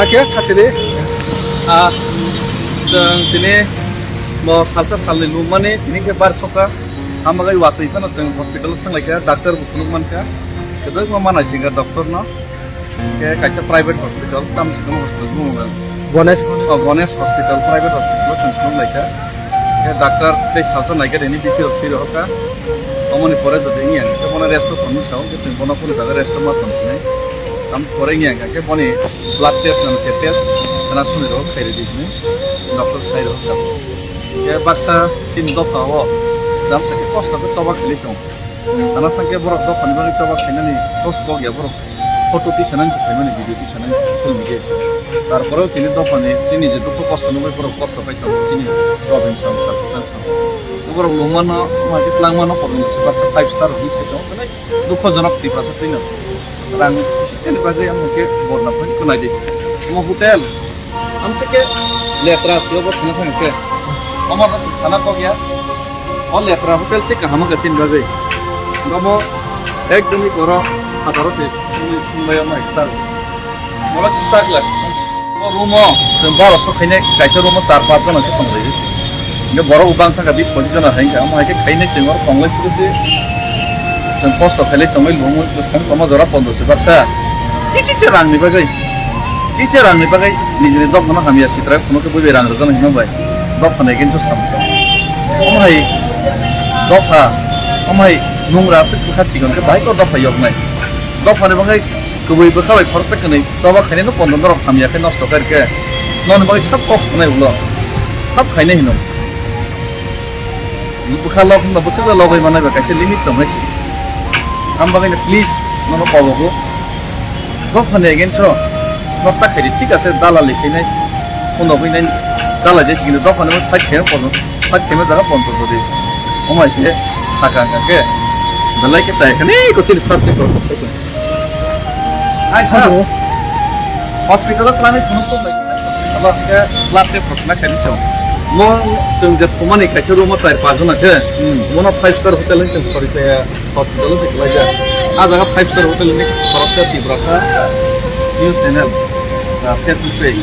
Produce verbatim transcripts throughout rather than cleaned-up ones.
Ake sachiri, ah, chwng tini bo salsa salni lubmani tini khe bar sokha. Hambagai watwi phano chwng hospital thanglaikha, doctor bo phunuk mankha. Kwbangma manai singkha doctor no. Khe kaisa private hospital, Tamsukung hospital bumo. Ganesh. Oh, Ganesh Hospital, private hospital o chwng phunuk laikha. Khe doctor tei salsa naikha, tini B P rok swi rohorkha. Omoni pore jodi wngya khe bono rest o thangwi sao, khe chwng bono kunu jaga rest o ma tong sinai. Tam pore wngya khe boni blood test nang khe test khana sumi rok khairidi hinwi doctor sai rohorkha. Khe baksa chini dopha o jamsa khe kosto khe choba khailai tong. Sana thangkhe borok dophani bagwi choba khainani kos kok ya borok. Photo tisanani se khaimani, video tisanani se social media se. Tarpore tini dophani chini je dukhu kosto nugwi borok kosto khai tongo chini job hinwi sam sam sam. Borok lungmano, ma khe tlangmano problem se baksa five star hinwi sai tongo. Dukhojonok Tiprasa twino. Rang isi seni bagwi ang hwnkhe borna phai khwnai di. Omo hotel, amse khe letra se obo thangna thang khe. Omo no sana kok ya. O letra hotel se kaham wngkha chini bagwi. Omo ekdom i koro hataro se sumbai sumbai omo ekta. Omo se sak lak. O room o chwng borok to khainai kaisa room o char panch jona khe tong lai. Hingke borok bang thangkha bis pochis jona hai hingkha, omo hai khe khainai chwng oro tong lai sibisi. Chwng kosto khailai tongwi lungwi bwskang tongma jora pondo se baksa. Kichi che rangni bagwi. Kichi rangni bagwi nijini dophano hamya sitra phunukhe bui bai rang rwjaknai hino bai. Dophano against o samung tong. Omo hai dopha, omo hai nungra aswk bwkha chikon khe bahai khe dopha yoknai. Dophani bagwi Kubui bwkha bai khoroksa kwnwi choba khainai no pondo norok hamya khe nosto kha rwkhe. Noni bagwi sab kok sanai ulo. Sab khainai hino. Bwkha lok hwnba bwswk logwi manai ba kaisa limit tong hai se. Am bagwi no please nono kobogo. Dophani against o nok ta khaidi thik ase dalali khainai. Pondo hwnwi nai chalai de sikino dophani fight khaima pondo. Fight khaima jaga pondo jodi. Omai khe saka hwnka khe. Belai khe chai khani kotini sat ni kok. Ai, sir. Hello. Hospital o twlangwi phunuk tong lai. Abo hwnkhe blood test rok khlai khaini chwng. Mo chwng je thumani kaisa room o char panch jona khe, hmm, mono five star hotel ni chwng sori khe hospital o se kwlaijak. A jaga five star hotel ni khoroksa Tiprasa news channel, ah, Facebook page.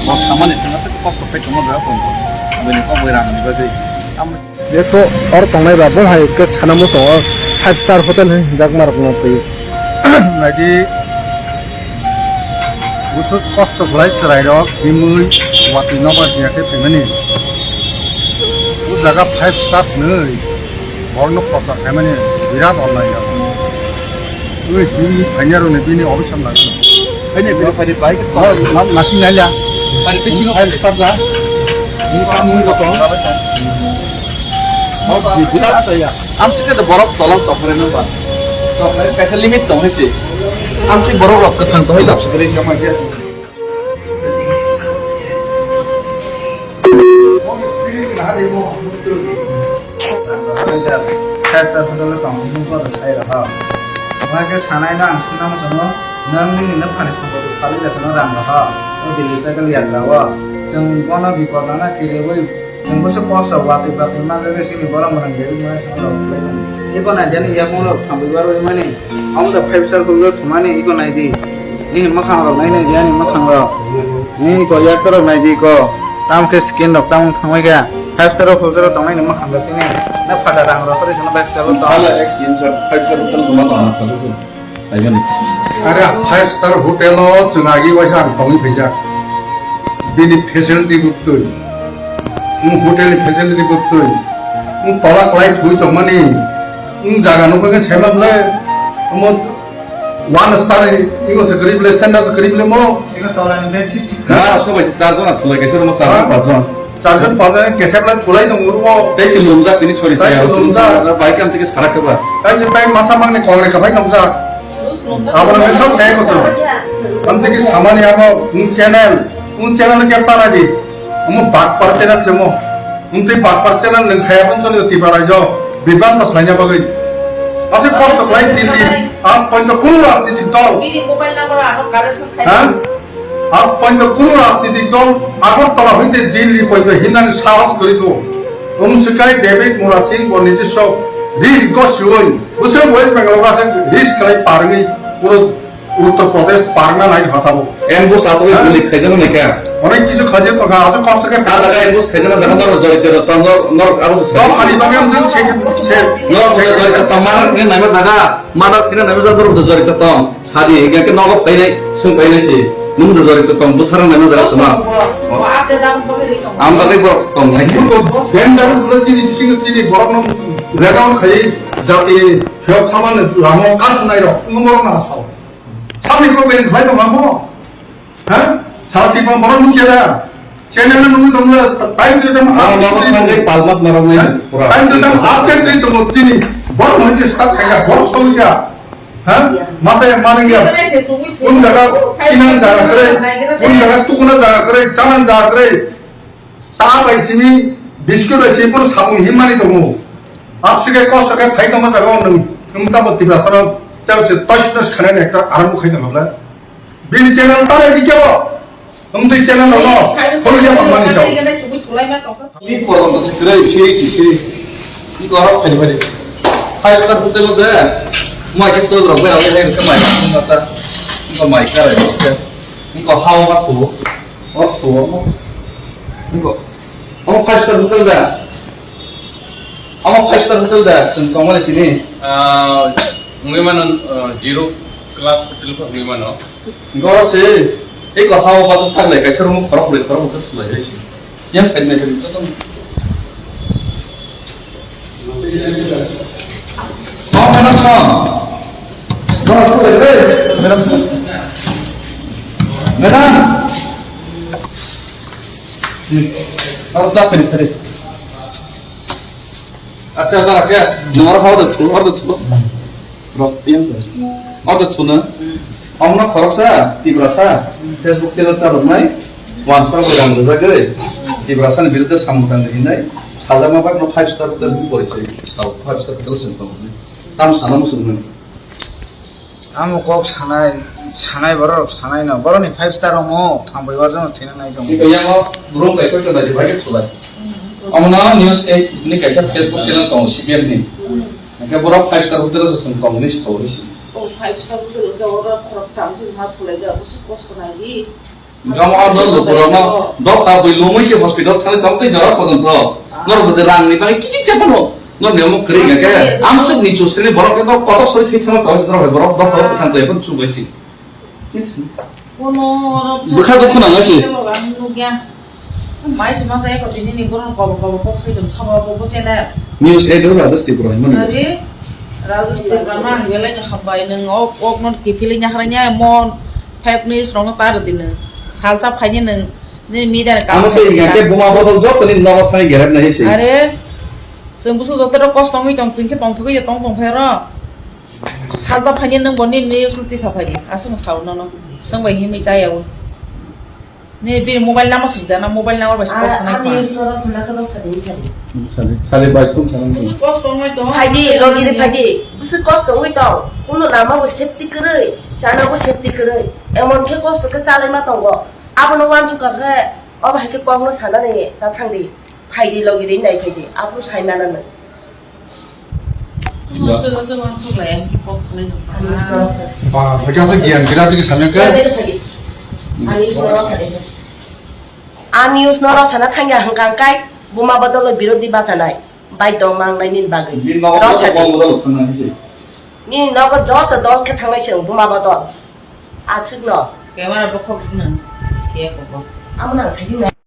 Mo samani chwng aswk kosto khai tongma jaga tong. Aboni kok bai rang ni bagwi. Jeto or tongnai ba bo hai ke sana muchungo five star hotel hinwi hinjak ma rok no twi. Naidi busuk kosto khlai chwrai rok bimui watwi nobar dia khe phaimani. O jaga five star hinwi borno prochar khaimani birat onlai ya. Ui, bini phainai rokni bini officer nang. Phainai bini phainai bai. Oh, na, nasing nai ya. Phainai bisingo five star da. Bini kamung ni kotong. Oh, bini birat saya. Amsike de borok tolong topre nang ba. Topre kaisa limit tong hai se. Amsi borok rok kwthang tong hai lap sikre sama dia. Khe sanai no ang suna muchungo, nwng nini nwphani sampati phalwi jasano rang rohor, o Delhi pedal yatra o. Chwng bono bipod rwna kiriwi, chwng bwswk kosto watwi batwi manjagwi chini borok mwnang David Moyes no rok khlaimani. Eko naidi ani yakung rok thangwi barwi mani. Omo da five star hotel o thumani iko naidi. Nini mwkhang rok nai naidi ani mwkhang rok. Nini ko yakta rok naidi ko. Tamo khe skin rok tamo thangwi khe. Five star hotel o tongnai ni mwkhang rok chini. Na phada rang rok ri sano five star o tong. Sala ek skin sir five star hotel tongma tongma sala tu. Aibani. Are five star hotel o chwng agi waisa ang tongwi phaijak. Bini facility buktwi. Nwng hotel ni facility buktwi. Nwng tola kwlai thwi tongmani. Nwng jaga nukha khe saiman le. Omo One star ego se kwrwi bwle, standard se kwrwi bwle mo. Ego tola ni bed sheet sheet. Ha, sobai se char jona thulai kaisa room o char jon, ha? Pach jon. Char jon pach jon kesep lai thulai tong uro. Tei se lumjak tini sori chaya. Tei se lumjak. Bai kam tike sarak keba. Tei se tai masa mangni kong re kabai nokjak. Abo no mesa se ko so. Am tike samani abo ni channel, un channel ke para di. Omo bak par channel se mo. Wngtwi bakpar channel nwng khaya phano choli o Tipra raijo bibang to khlaina bagwi. Aswk kosto khlai Delhi, aaj porjonto kunu rajnitik dol. Bini mobile number o ano correction khai. Ha? Aaj porjonto kunu rajnitik dol Agartala hoite Delhi porjonto hinani sahos kwrwi kho. Wng swkang David Murasing bo nijiswa risk go siwi bwswk West Bengal o aswk risk khlai parwi puro Uttar প্রদেশ পারনা নাই হতাবো। Ambush aswk guli khaijana naikha. অনেক কিছু খাইছে তো খা, আছে কষ্ট করে আর জায়গা ambush khaijana jaga norok jorito tong, norok, norok abo se. Dok khali bagam se, se, se. Norok jorito tong, mana khini naima jaga, mana khini naima jaga norok jorito tong. Sadi, hingke nogo phainai, sung phainai si. Nung jorito tong, buthara naima jaga suma. Ang bagwi borok tong nai si. Dangerous na sini, bising sini, borok no rega khai, jati, khayok saman, lamo, kas nai rok, ngomor na sao. Public ko ben bhai tong amo. Ha? Sara Tripura borok nung kera. Channel nung tong le, time to time. Ang nogo thangwi palmas marok nai pura. Time to time update twi tongo tini. Borok nung je start khaika, borok soi ya. Ha? Masa yang mana ya? Kun jaga, kinan jaga kere, kun jaga tukuna jaga kere, chanan jaga kere. Cha bai simi, biscuit bai simi, pono samung himani tongo. Aswk khe kosto khe phai tongma jaga o nwng, nwng tamo Tiprasano, tel se tosh tosh khanani ekta arambo khai tongkha bwle. Bini channel tare di kebo. Nwng twi channel no, no, kholo ya mangmani sao. Ni korom to se kre, siri, siri. Ni korom phai phai. Hai ta hotel de. Mai ke to rok bai, hai ke mai ka sa. Ni ko mai ka re. Ni ko hao ma tu. O suo mo. Niko. Omo five star hotel da. Omo five star hotel da. Chwng tongmani tini. Ah, wngwi mano, ah, zero class hotel khe wngwi mano. Goro se. Eko hao basa saklai kaisa room khorok brwi khorok hotel khulai hai se. Yang pen mai pen joto. Oh, madam sir. Madam sir. Madam. Acha, da, yes. Nung oro hao da thu, oro da thu. Rok, yang. Oro da thu na. Omo no khoroksa, Tiprasa, Facebook channel chaloknai, wansukha bo rang rwjagwi, Tiprasani biruddhe samung tangwi hinwi, sajakma bai no five star hotel hinwi porisoi sao, five star hotel se tongmani. Tam sana muchungmani. Tamo kok sanai, sanai borok sanai no, borokni five star omo thangbai wajakno thwina nai tongo. Tei yango room kaisa khe nai bai khe thulai. Omo no news eight ni kaisa Facebook channel tongo, C P M ni. Hingke borok five star hotel o se chwng tongmani se tongmani se. O five star hotel o oro khorok tam khe ma thulai ja, obo se kosto nai di. Gamo adol do borok no dok ta bui lomoi se hospital thani tong tei jora pojon tho. Nor jodi rang ni bai kichik se phano. Nor nemo kri ga ke. Amsuk ni chusni borok no kotor sori thik thana sa borok dok ta thang tei pun chu bai si. Bwkha dukhu nang asi. Mai se masa eko tini ni boron kobo kobo kok soi dum sabo bo bo chene. News eight o Rajesh Tripura himani. Ari Rajesh Tripura ma ang belai ni hambai nung ok ok not kipili nyakra nya mon five news rong ta ro dinung. Salsa phaini nung ni media ka. Amo tei ingya ke buma bodol jotoni nogo thani gerep nai se. Are sung busu joto ro kos tongwi tong sing ke tong thugwi tong tong phero. Salsa phaini nung bo nini news tisa phaidi. Asung sao nono. Sung bai himwi chaya wi. Nini bini mobile number sing dana, mobile number bai spok sanai kha. Ani news noro sana kha dok sadi sadi. Sadi, sadi bai kum sana. Busu kos tongwi tong. Phaidi, logi ri phaidi. Busu kos tongwi tong. Kuno lama bo safety kwrwi, chana bo safety kwrwi. Emon khe kos to khe chalai ma tongo. Abono wansukha khe, obo hai khe kokno sana nini, ta thangdi. Phaidi logi ri nai phaidi. Aphuru sai mana nang. Ba, hwnkhe aswk giyan birat bini samya khe. Ani news no rosana thangya hwnkha kai buma bodol birodhi bachanai bai dong mang nai nini bagwi. Bini nogo joto bom bodol thangna hinwi. Nini nogo joto dol khe thangnai se buma bodol. Aswkno. Camera bokhok no siya koko. Amo nang saising nai.